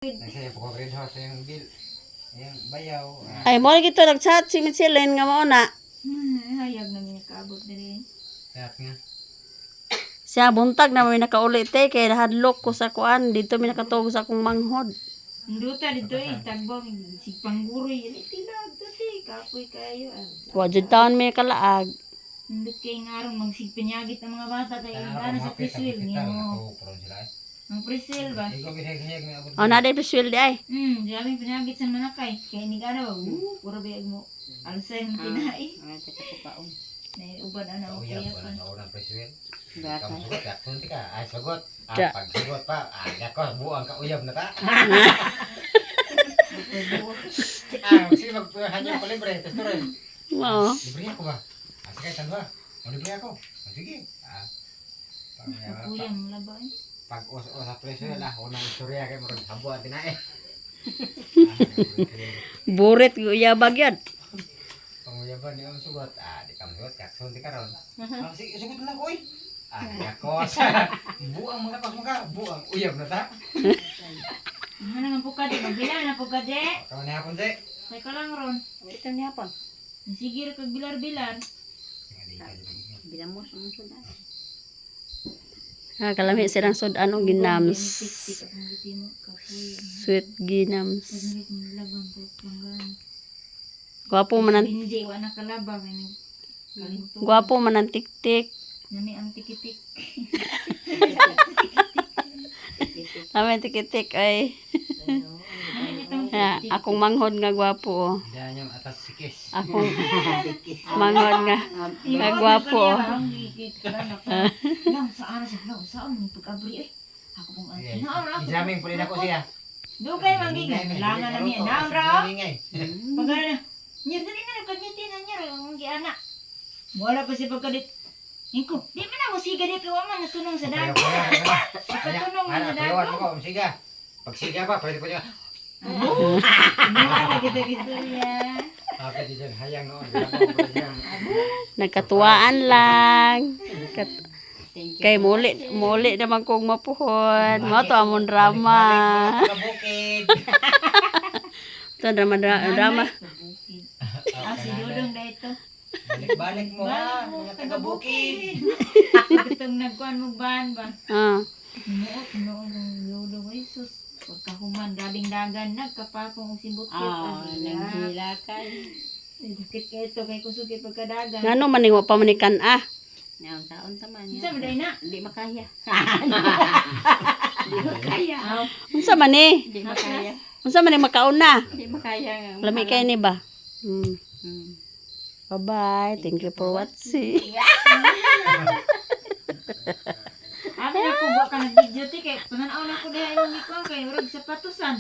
Nagsiya po greenhouse yung bil. Yung bayaw. Ah, Ay, mo lagi to nag-chat si Michelin nga mao na. Hayag na mi nakaabot diri. Lahat nga. Siya buntag na may nakauli te kay nahadlok ko sa kuan dito mi nakatog sa akong manghod. Ang duta dito eh, tagbong sigpangguroy dili tilag dati kapoy kayo. Ah. Wa jud taon may kalaag. Nindot kay nga aron magsigpinyagit ang mga bata kay Tanaw gana ko sa mapit ang preswil hospital. niyo. Natuog pa ron sila eh. Ang preswil ba? Ikaw ginagihag may abot. O na day piswil di ay. Grabe pinyagit sa manakay. Kay ni gana ba? Puro bayag mo. Alsay ang tinai. Nay uban ana og Kauyab kuya ko pa. na sa unang preswil. Kamu sugot, yakson ti ka. Ay, sugot. Ah, Ja. pag sugot pa, ah, yako, buang kauyab na ta. Ah, sige, maghanyo ko libre. Testo rin. Mao. Libre ako ba? Ah, sige, tanwa. O, libre ako. Ah, sige. Ah, pag, Kuya mo laba eh. pag os-os sa presyo ah, unang istorya kay murag habo ang tinae. Burit guyabag yan. Panguyaban ni ang sugot. Ah, di ka masugot, kakson di ka ron. Ah, sige, sugot na ko eh. Ah, yakos. Buang mga kos mga, buang uyab na ta. Ano nga po ka di? Magbilar na po ka di. Kamu ni hapon, se. Teka lang ron. Ito niya pa. Sige ra kag bilar-bilar. Ah, kalami silang sudan og ginams. Tik-tik ang gitimo kapoy. Sweet ginams. Pagnit mo labang po panggana. Gwapo man ang Hindi wa na kalabang ini. Kalinto. gwapo man ang tiktik. Nami ang tikitik. Nami ang tikitik ay. Nami itong Ah, tikitik. akong manghod nga gwapo oh. Hindi niya atas sikis. Akong manghod nga nga gwapo oh. Lang saan siya lang saan ni pag-abri eh. Ako pong ang naon ra ako. Isaming puli na ko siya. Dugay man gigan. Langan na niya. Naon ra. Ingay. Pagana na. Nyir dali na kagnitin na nyir ang giana. Wala pa siya pagkadit. Ingko, di man na mo siga di kay wa man natunong sa dagat. Pagkatunong man sa Kuyawan dagat. mo ko, siga. Pag siga pa, pwede po niya. Wala kita istorya. Apa di dyan, hayang noon. Grabe po siya. Nagkatuwaan lang. Kay muli muli naman kong mapuhon. Mao to amon drama. Balik-balik mo sa bukid. Ito drama drama. Bukid. Ah, si Dudong na ito. Balik-balik mo ha, mga taga-bukid. Itong nagkuhan mo ban ba? Ah. Muot noong Dudong ay sus. Pagkahuman, grabing dagan, nagkapakong og simbot. Ah, Nanghila kay. Sakit kay ito, kay kusog kay pagkadagan. Ngano man ni wa pa man ni kan-ah. Naon taon ta man Unsa niya. man day na? Di makaya. Di makaya. Unsa man ni? Di makaya. Unsa man ni makaon na? Di makaya nga. Lami kay ni ba? Bye-bye. Thank you for watching. Abi na ko wa ka nag-video ti kay pananaw na ko diha imong gikuan kay murag sapatosan.